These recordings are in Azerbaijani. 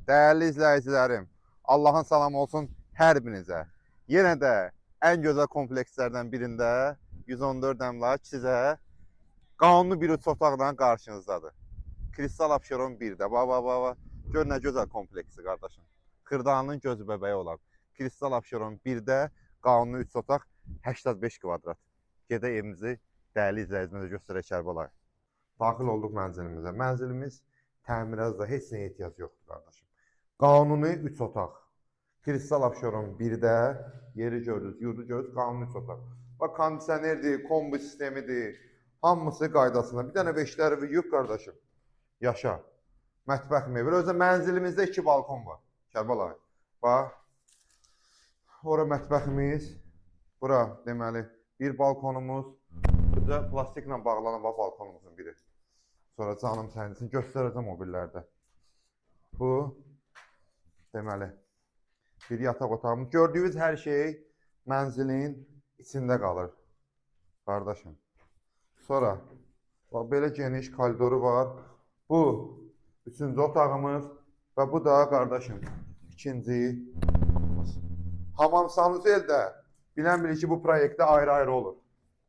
Dəyərli izləyicilərim, Allahın salamı olsun hər birinizə. Yenə də ən gözəl komplekslərdən birində 114 əmlak sizə qanuni bir üç otaqla qarşınızdadır. Kristal Abşeron 1-də. Bax, bax, bax, bax. Gör nə gözəl kompleksi qardaşım. Xırdalanın gözü bəbəyi olan Kristal Abşeron 1-də qanuni 3 otaq 85 kvadrat. Gedək evimizi dəyərli izləyicilərimizə göstərək, Kərbəlayı. Daxil olduq mənzilimizə. Mənzilimiz təmirə da heç nəyə ehtiyac yoxdur qardaşım. Qanuni 3 otaq. Kristal Abşeron 1-də yeri görürüz, yurdu görürüz, qanuni 3 otaq. Bax, kondisionerdir, kombi sistemidir. Hamısı qaydasında. Bir dənə beşləri yük qardaşım. Yaşa. Mətbəx mebel. Özü mənzilimizdə 2 balkon var. Kərbəlayı. Bax. Ora mətbəximiz. Bura deməli bir balkonumuz. Özü plastiklə bağlanan bax balkonumuzun biri. Sonra canım sənin göstərəcəm o birilərdə. Bu deməli bir yataq otağımız. Gördüyünüz hər şey mənzilin içində qalır. Qardaşım. Sonra bax belə geniş koridoru var. Bu üçüncü otağımız və bu da qardaşım ikinci otağımız. Hamam, sanuzel də bilən bilir ki, bu proyektdə ayrı-ayrı olur.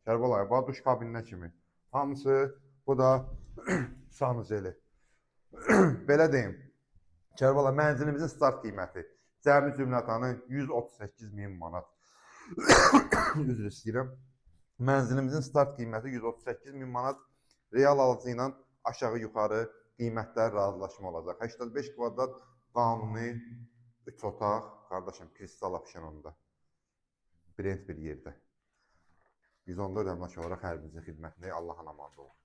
Kərbəlayı, bax duş kabininə kimi. Hamısı, bu da sanuzeli. Belə deyim. Kərbəlayı, mənzilimizin start qiyməti cəmi cümlətanı 138 min manat. Üzr istəyirəm. Mənzilimizin start qiyməti 138 min manat. Real alıcı ilə aşağı yuxarı qiymətlər razılaşma olacaq. 85 kvadrat qanuni 3 otaq qardaşım, Kristal Abşeronda. Brend bir yerdə. 114 əmlak olaraq hər birinizin xidmətindəyik. Allahın amanında olun.